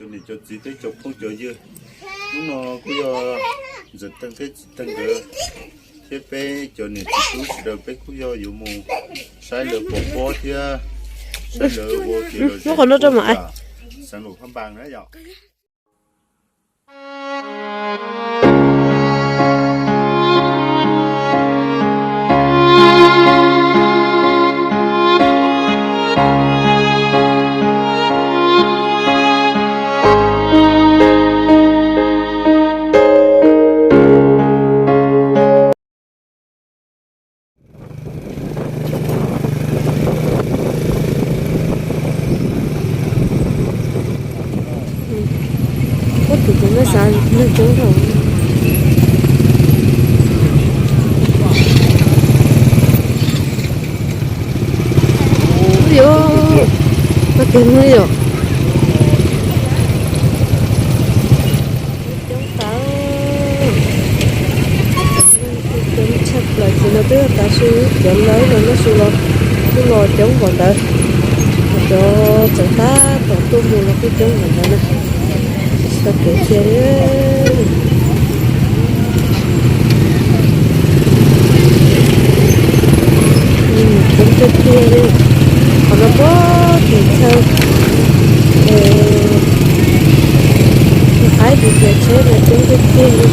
Cov niam cov txiv thiab cov phooj cov ywg, hnub no kuj yog Ntxawm Teej thiab Txiv Teej nkawd thiab peb cov niam txiv tub sawv daws peb kuj yog yuav mus saib lawv pov pob thiab saib lawv ua kev lom zem xeev Luam Phaj Npas na yom. Ub, tus cov maj xav neeg coob dhau. Ub, yog, koj tus neeg yom. Coob tas, coob tshaj plaws, ces no twb yog tav su, cov lawv no noj su los kuj los coob npaum ntawd, cov txawm tab tom tuaj mus los kuj coob npaum ntawd na. Tsis tau kev kiag li. Coob tiag tiag li. Qhov no puag tim chaw qaib tus tias tsheb no coob tiag tiag li.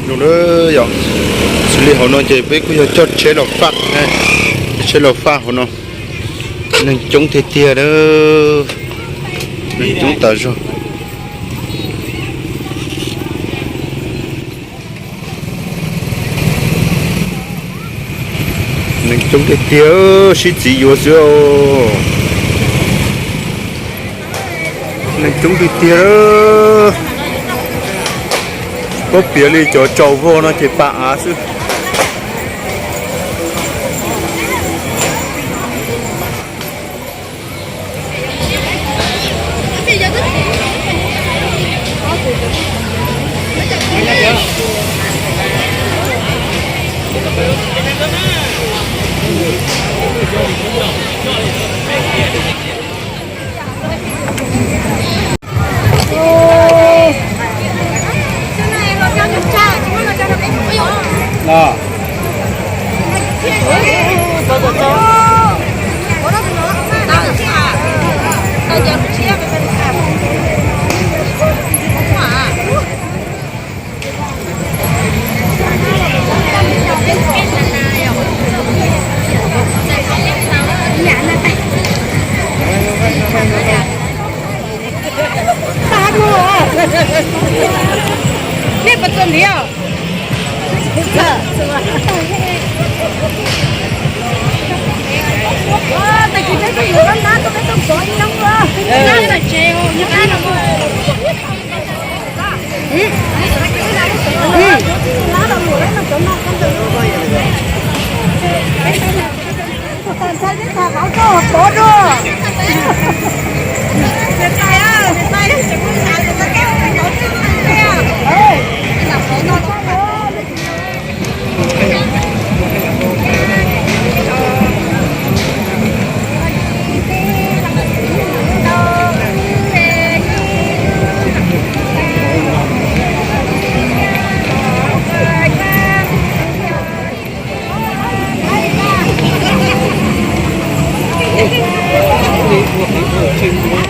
Zoo na yom, xws li hauv no ces peb kuj yog coj tsheb los faj, tsheb los faj hauv no, neeg coob tiag tiag, neeg coob tas zog. Neeg coob tiag tiag, sib txiv yuav xwb. Neeg coob tiag tiag, tsis paub piav li, cov tsaus vog no ces pa av xwb. Nej puas txog liv os? Tag kis peb tuaj yuav qab nab, peb tuaj pov ib lub.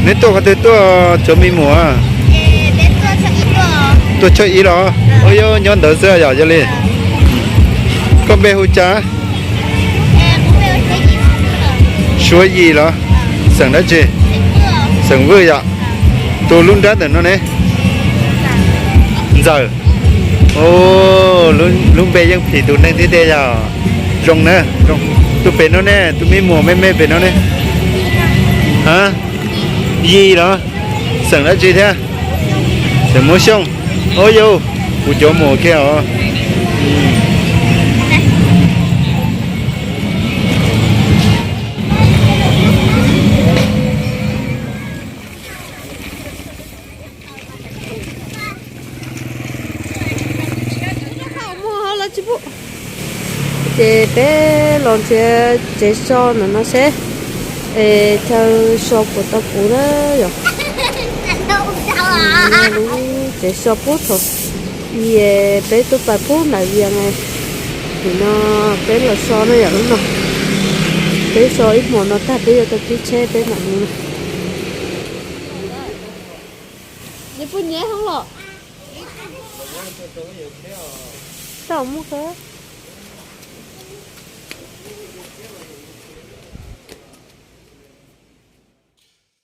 Neb tuaj qhov twg tuaj tsuav me muam? Tuaj choj ib los? Ua yog nyob ntawd xwb yom, yog li. Koj npe hu cas? Suav Yim los? Xeem dab tsi? Xeem Vwj yom. Tus lub nrab ntawm no ne? Ntxawm. Lub npe yeej phim tus neeg thiab tiag yog. Zoo na. Tus pem no ne, tus me muam me me pem no ne? Ha? Yim los? Xeem dab tsi thiab? Xeem Muas Xyooj. Ua yog, kuv cov muam kiag os. Ces peb los nrhiav tsev so ntawm no seb es chaw so puas tau puv na yom. Lub tsev so pub thaum i peb tuaj pais pub nram Vias, nim no peb los so no yom, lub no. Peb so ib hmos no tag peb yuav tau tib tsheb peb mam mus na. Nws puas nyiam hoob los? Tau mus kawg.